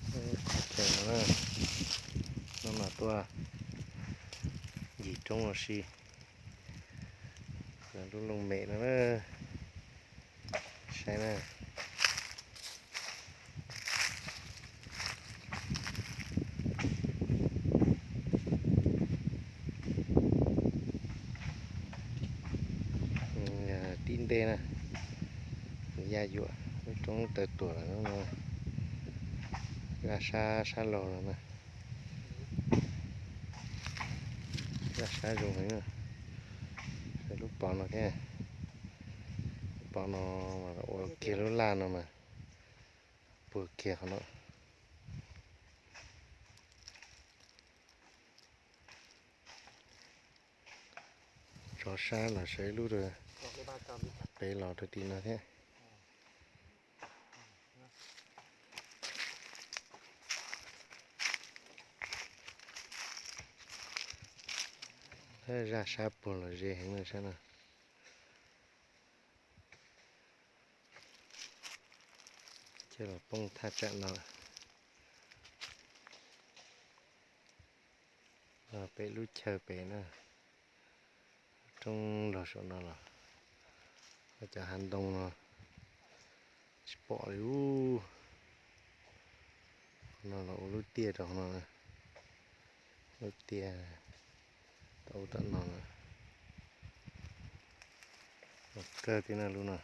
Qhov chaw no na, hnub no tuaj yim roob ua si, lub looj mem no na, saib na. Tib ntej na, yaj yuam lub roob tawg tuam lawm no, zaj sab sab laug no na, zaj sab zoo heev na. Lub pov no thiab, lub pov no mas ua kiag lub laj no mas puag kiag qhov no. Tso sab los sawv ib lub rau pem los rau tim no thiab. Zaj sab puag los ze heev no sab no. Coj los poob thaj tsam no. Pem lub chaw pem na, roob los saum no los, cov hav ntoo no tsis pom li ub. No los ua lub tiaj rau no, lub tiaj tau ub tom no na. Kawg thiab na lub no.